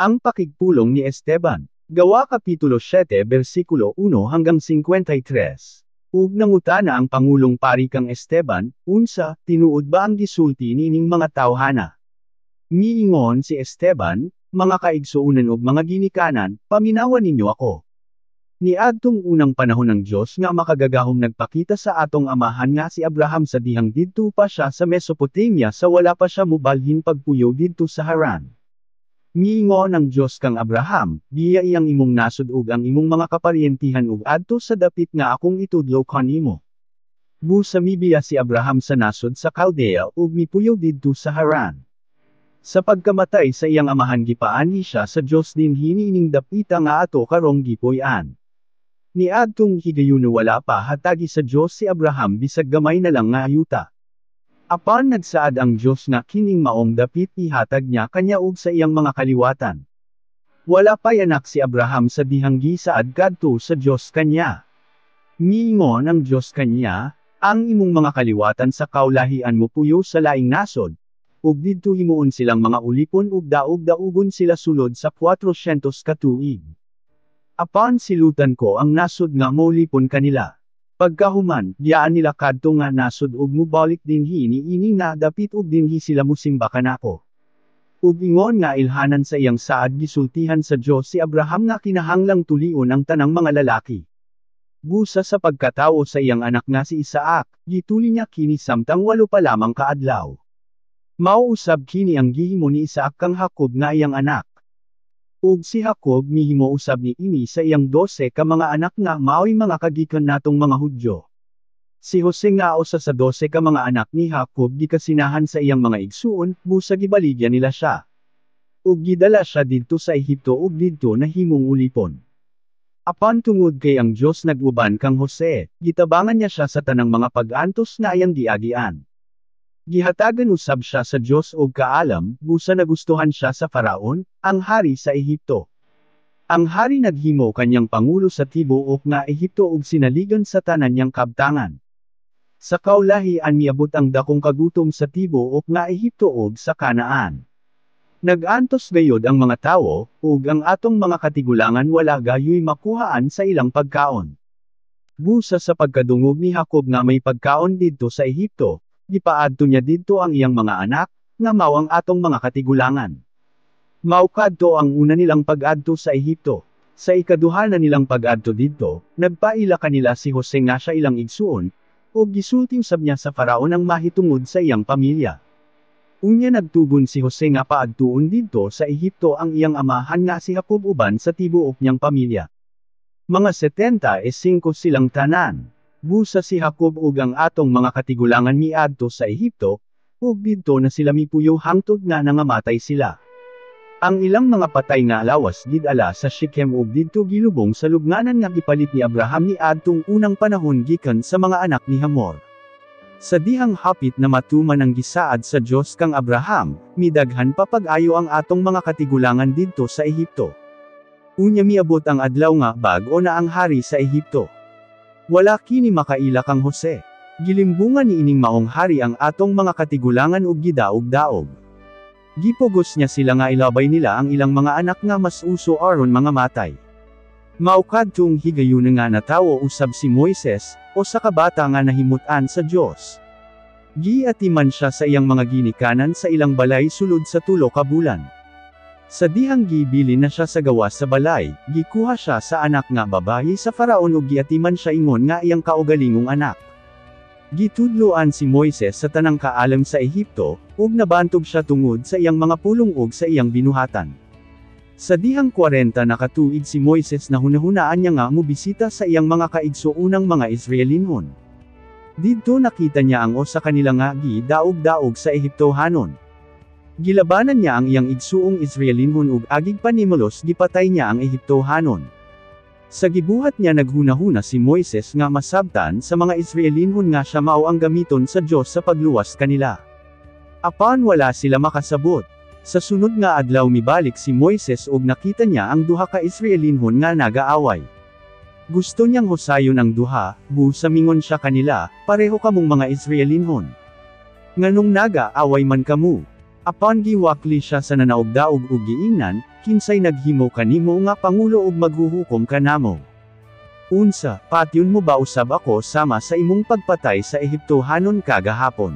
Ang pakigpulong ni Esteban. Gawa Kapitulo 7 versikulo 1 hanggang 53. Ug nangutana ang pangulong pari kang Esteban, "Unsa, tinuod ba ang gisulti niining mga tawhana?" Miingon si Esteban, "Mga kaigsuonan ug mga ginikanan, paminawa ninyo ako. Niadtong unang panahon, ang Dios nga makagagahom nagpakita sa atong amahan nga si Abraham sa dihang didto pa siya sa Mesopotamia, sa wala pa siya mobalhin pagpuyo didto sa Haran. Miingon ang Dios kang Abraham, 'Biyai ang imong nasod ug ang imong mga kaparyentihan ug adto sa dapit nga akong itudlo kanimo.' Busa mibiya si Abraham sa nasod sa Caldea ug mipuyo didto sa Haran. Sa pagkamatay sa iyang amahan, gipaanhi siya sa Dios dinhi niining dapita nga ato karong gipuy-an. Niadtong higayuna wala pa hatagi sa Dios si Abraham bisag gamay na lang nga yuta. Apan nagsaad ang Dios nga kining maong dapit ihatag niya kanya ug sa iyang mga kaliwatan. Wala pa'y anak si Abraham sa dihang gisaad kadto sa Dios kanya. Miingon ang Dios kanya, 'Ang imong mga kaliwatan sa kaulahian mopuyo sa laing nasod, ug didto himuon silang mga ulipon ug daog-daugon sila sulod sa 400 ka tuig. Apan silutan ko ang nasod nga molipon kanila. Pagkahuman, biyaan nila kadto nga nasod ug mobalik dinhi niini nga dapit ug dinhi sila mosimba kanako.' Ug ingon nga ilhanan sa iyang saad, gisultihan sa Dios si Abraham nga kinahanglang tulion ang tanang mga lalaki. Busa sa pagkatawo sa iyang anak nga si Isaac, gituli niya kini samtang 8 pa lamang ka adlaw. Mao usab kini ang gihimo ni Isaac kang Jacob nga iyang anak. Ug si Jacob mihimo usab niini sa iyang 12 ka mga anak nga maoy mga kagikan natong mga Hudyo. Si Jose nga usa sa 12 ka mga anak ni Jacob gikasinahan sa iyang mga igsuon, busa gibaligya nila siya. Ug gidala siya didto sa Ehipto ug didto nahimong ulipon. Apan tungod kay ang Dios nag-uban kang Jose, gitabangan niya siya sa tanang mga pag-antos nga iyang giagian. Gihatagan usab siya sa Dios og kaalam, busa nagustuhan siya sa Faraon, ang hari sa Ehipto. Ang hari naghimo kanyang pangulo sa tibuok nga Ehipto ug sinaligan sa tanan niyang kabtangan. Sa kaulahian miabot ang dakong kagutom sa tibuok nga Ehipto ug sa Kanaan. Nag-antos gayod ang mga tawo, ug ang atong mga katigulangan wala gayoy makuhaan sa ilang pagkaon. Busa sa pagkadungog ni Jacob nga may pagkaon didto sa Ehipto, gipaadto niya didto ang iyang mga anak, nga mao ang atong mga katigulangan. Mao kadto ang una nilang pag-adto sa Ehipto. Sa ikaduha na nilang pag-adto didto, nagpaila kanila si Jose nga siya ilang igsuon, ug gisulti usab niya sa Faraon ang mahitungod sa iyang pamilya. Unya nagtugon si Jose nga paadtuon didto sa Ehipto ang iyang amahan nga si Jacob uban sa tibuok niyang pamilya. Mga 75 silang tanan. Busa si Jacob ug ang atong mga katigulangan miadto sa Ehipto, ug didto na sila mipuyo hangtod nga nangamatay sila. Ang ilang mga patay nga lawas gidala sa Shechem ug didto gilubong sa lubnganan nga gipalit ni Abraham niadtong unang panahon gikan sa mga anak ni Hamor. Sa dihang hapit na matuman ang gisaad sa Dios kang Abraham, midaghan pa pag-ayo ang atong mga katigulangan didto sa Ehipto. Unya miabot ang adlaw nga bag-o na ang hari sa Ehipto. Wala kini makaila kang Jose. Gilimbungan niining maong hari ang atong mga katigulangan ug gidaog-daog. Gipugos niya sila nga ilabay nila ang ilang mga anak nga mas uso aron mangamatay. Mao kadtong higayuna nga natawo usab si Moises, usa ka bata nga nahimut-an sa Dios. Giatiman siya sa iyang mga ginikanan sa ilang balay sulod sa 3 ka bulan. Sa dihang gibilin na siya sa gawas sa balay, gikuha siya sa anak nga babayi sa Faraon ug giatiman siya ingon nga iyang kaugalingong anak. Gitudloan si Moises sa tanang kaalam sa Ehipto, ug nabantog siya tungod sa iyang mga pulong ug sa iyang binuhatan. Sa dihang 40 na katuig si Moises, nahunahunaan niya nga mobisita sa iyang mga kaigsuonang mga Israelinhon. Didto nakita niya ang usa kanila nga gidaog-daog sa Ehiptohanon. Gilabanan niya ang iyang igsuong Israelinhon ug agig panimulos gipatay niya ang Ehiptohanon. Sa gibuhat niya, naghunahuna si Moises nga masabtan sa mga Israelinhon nga siya mao ang gamiton sa Dios sa pagluwas kanila. Apan wala sila makasabot. Sa sunod nga adlaw mibalik si Moises ug nakita niya ang duha ka Israelinhon nga nagaaway. Gusto niyang husayon ang duha, busa mingon siya kanila, "Pareho kamong mga Israelinhon. Nganong naga-away man kamo?" Apan giwakli siya sa nanaogdaog ug giingnan, "Kinsay naghimo kanimo nga pangulo ug maghuhukom kanamo? Unsa, patyon mo ba usab ako sama sa imong pagpatay sa Ehiptohanon kagahapon?"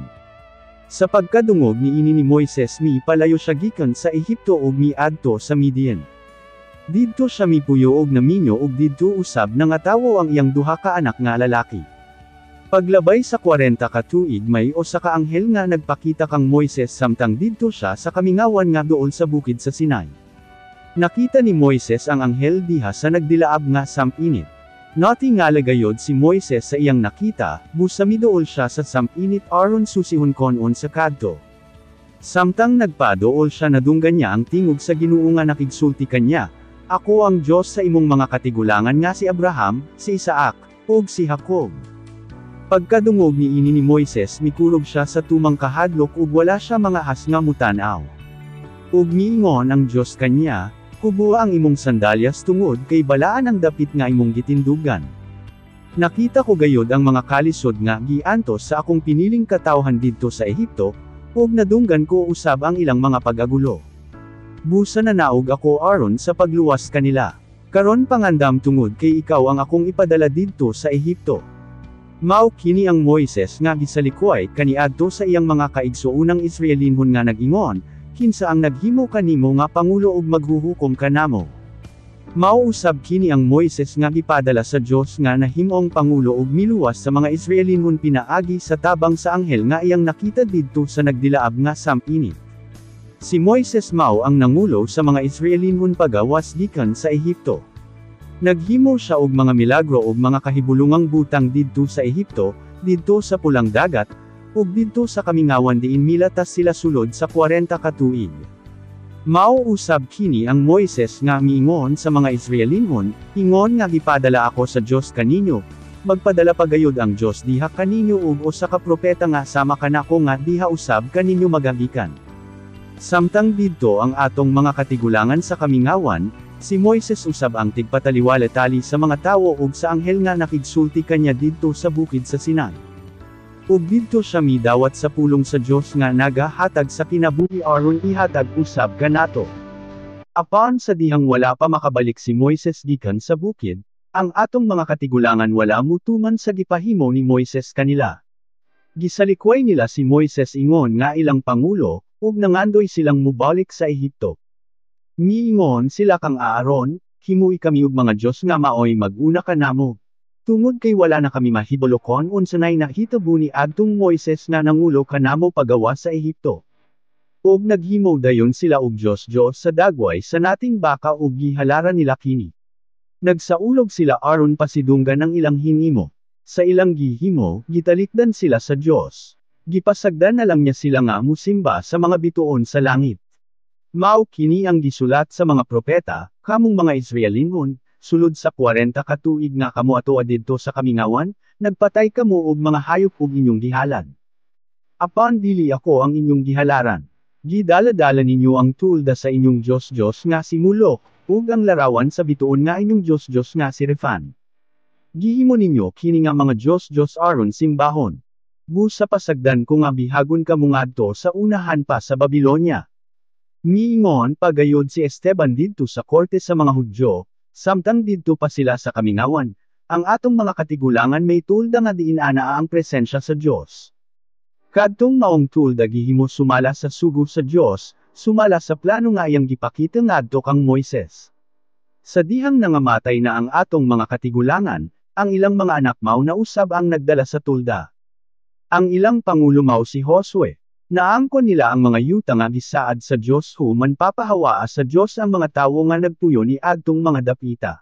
Sa pagkadungog niini ni Moises, mipalayo siya gikan sa Ehipto ug miadto sa Midian. Didto siya mipuyo og naminyo ug didto usab nangatawo ang iyang duha ka anak nga lalaki. Paglabay sa 40 ka tuig, may usa ka anghel nga nagpakita kang Moises samtang didto siya sa kamingawan nga duol sa bukid sa Sinai. Nakita ni Moises ang anghel diha sa nagdilaab nga sampinit. Natingala gayod si Moises sa iyang nakita, busa miduol siya sa sampinit aron susihon kon unsa kadto. Samtang nagpaduol siya, nadunggan niya ang tingog sa Ginoo nga nakigsulti kanya, "Ako ang Dios sa imong mga katigulangan nga si Abraham, si Isaac, ug si Jacob." Pagkadungog niini ni Moises, mikurog siya sa tumang kahadlok ug wala siya mangahas nga mutan-aw. Ug miingon ang Dios kanya, "Huboa ang imong sandalyas tungod kay balaan ang dapit nga imong gitindugan. Nakita ko gayod ang mga kalisod nga giantos sa akong piniling katawhan didto sa Ehipto, ug nadunggan ko usab ang ilang mga pag-agulo. Busa nanaog ako aron sa pagluwas kanila. Karon pangandam tungod kay ikaw ang akong ipadala didto sa Ehipto." Mao kini ang Moises nga gisalikway kaniadto sa iyang mga kaigsuonang Israelinhon nga nag-ingon, "Kinsa ang naghimo kanimo nga pangulo ug maghuhukom kanamo?" Mao usab kini ang Moises nga gipadala sa Dios nga nahimong pangulo ug miluwas sa mga Israelinhon pinaagi sa tabang sa anghel nga iyang nakita didto sa nagdilaab nga sampinit. Si Moises mao ang nangulo sa mga Israelinhon pagawas gikan sa Ehipto. Naghimo siya og mga milagro ug mga kahibulungang butang didto sa Ehipto, didto sa Pulang Dagat, ug didto sa kamingawan diin milatas sila sulod sa 40 ka tuig. Mao usab kini ang Moises nga miingon sa mga Israelinhon, "Ingon nga gipadala ako sa Dios kaninyo, magpadala pa gayud ang Dios diha kaninyo og usa ka propeta nga sama kanako nga diha usab kaninyo magagikan." Samtang didto ang atong mga katigulangan sa kamingawan, si Moises usab ang tigpataliwala-tali sa mga tawo ug sa anghel nga nakigsulti kanya didto sa bukid sa Sinai. Ug didto siya midawat sa pulong sa Dios nga nagahatag sa kinabuhi aron ihatag usab kanato. Apan sa dihang wala pa makabalik si Moises gikan sa bukid, ang atong mga katigulangan wala mutuman sa gipahimo ni Moises kanila. Gisalikway nila si Moises ingon nga ilang pangulo, ug nangandoy silang mubalik sa Ehipto. Miingon sila kang Aaron, "Himui kami og mga Dios nga maoy mag-una kanamo. Tungod kay wala na kami mahibalo kon unsa nay nahitabo ni adtong Moises nga nangulo kanamo pagawas sa Ehipto." Ug naghimo dayon sila og Dios-Dios sa dagway sa nating baka ug gihalaran nila kini. Nagsaulog sila aron pasidunggan ang ilang hinimo. Sa ilang gihimo, gitalikdan sila sa Dios. Gipasagdan na lang niya sila nga musimba sa mga bituon sa langit. Mao kini ang gisulat sa mga propeta, "Kamong mga Israelinhon, sulod sa 40 ka tuig nga kamo atoa didto sa kamingawan, nagpatay kamo og mga hayop ug inyong gihalad. Apan dili ako ang inyong gihalaran. Gidala-dala ninyo ang tulda sa inyong Dios-Dios nga si Molok, ug ang larawan sa bituon nga inyong Dios-Dios nga si Refan. Gihimo ninyo kini nga mga Dios-Dios aron simbahon. Busa pasagdan ko nga bihagon kamo ngadto sa unahan pa sa Babilonia." Miingon pa gayod si Esteban didto sa korte sa mga Hudyo, samtang didto pa sila sa kamingawan, "Ang atong mga katigulangan may tulda nga diin anaa ang presensya sa Dios. Kadtong maong tulda gihimo sumala sa sugo sa Dios, sumala sa plano nga iyang gipakita ngadto kang Moises. Sa dihang nangamatay na ang atong mga katigulangan, ang ilang mga anak mao na usab ang nagdala sa tulda. Ang ilang pangulo mao si Josue. Naangkon nila ang mga yuta nga gisaad sa Dios human papahawaa sa Dios ang mga tawo nga nagpuyo ni adtong mga dapita.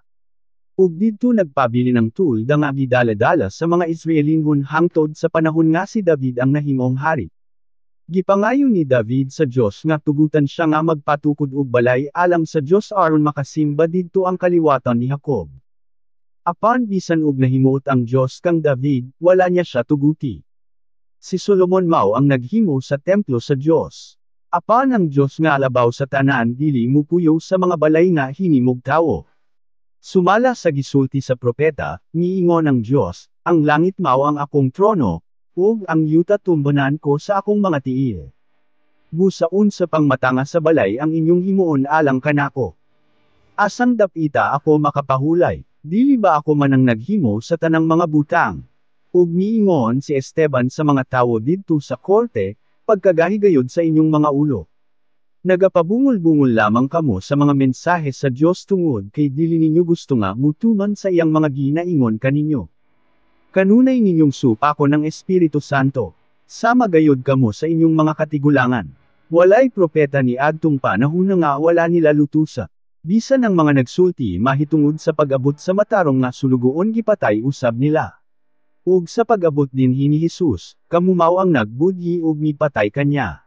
Ug didto nagpabilin ang tulda nga gidala-dala sa mga Israelinhon hangtod sa panahon nga si David ang nahimong hari. Gipangayo ni David sa Dios nga tugutan siya nga magpatukod og balay alang sa Dios aron makasimba didto ang kaliwatan ni Jacob. Apan bisan og nahimuot ang Dios kang David, wala niya siya tuguti. Si Solomon mao ang naghimo sa templo sa Dios. Apan ang Dios nga labaw sa tanan dili mupuyo sa mga balay nga hinimog tawo. Sumala sa gisulti sa propeta, miingon ang Dios, "Ang langit mao ang akong trono, ug ang yuta tumbanan ko sa akong mga tiil. Busa unsa pang matanga sa balay ang inyong himuon alang kanako? Asang dapita ako makapahulay? Dili ba ako man ang naghimo sa tanang mga butang?" Ug miingon si Esteban sa mga tawo didto sa korte, "Pagkagahi gayud sa inyong mga ulo. Nagapabungol-bungol lamang kamo sa mga mensahe sa Dios tungod kay dili ninyo gusto nga mutuman sa iyang mga ginaingon kaninyo. Kanunay ninyong supakon ang Espiritu Santo. Sama gayud kamo sa inyong mga katigulangan. Walay propeta ni adtong panahona nga wala nila lutusa. Bisan ang mga nagsulti mahitungod sa pag-abot sa matarong nga sulugoon, gipatay usab nila. Ug sa pag-abot dinhi ni Jesus, kamo mao ang nagbudhi ug mipatay kanya.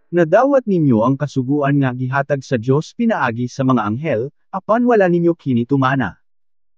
Nadawat ninyo ang kasuguan nga gihatag sa Dios pinaagi sa mga anghel, apan wala ninyo kini tumana."